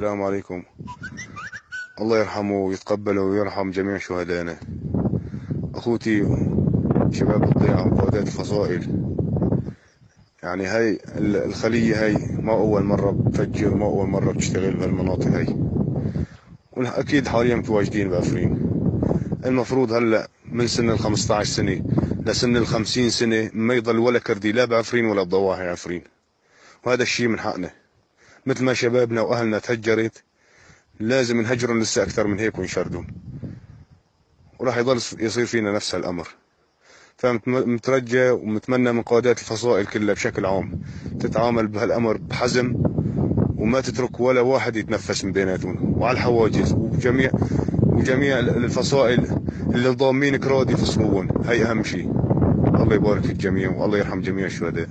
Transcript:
السلام عليكم. الله يرحمه ويتقبله ويرحم جميع شهدائنا. اخوتي شباب الضيعة وقادات الفصائل، يعني هاي الخلية هاي ما أول مرة بتفجر، ما أول مرة بتشتغل بهالمناطق هاي، وأكيد حاليا متواجدين بعفرين. المفروض هلا من سن 15 سنة لسن 50 سنة ما يضل ولا كردي لا بعفرين ولا بضواحي عفرين، وهذا الشيء من حقنا. مثل ما شبابنا وأهلنا تهجرت لازم نهجرهم لسه أكثر من هيك ونشردهم، وراح يضل يصير فينا نفس الأمر. فمترجى ومتمنى من قادات الفصائل كلها بشكل عام تتعامل بهالأمر بحزم، وما تترك ولا واحد يتنفس من بيناتهم، وعلى الحواجز وجميع الفصائل اللي ضامين كراد يفصلون. هي أهم شيء. الله يبارك في الجميع والله يرحم جميع الشهداء.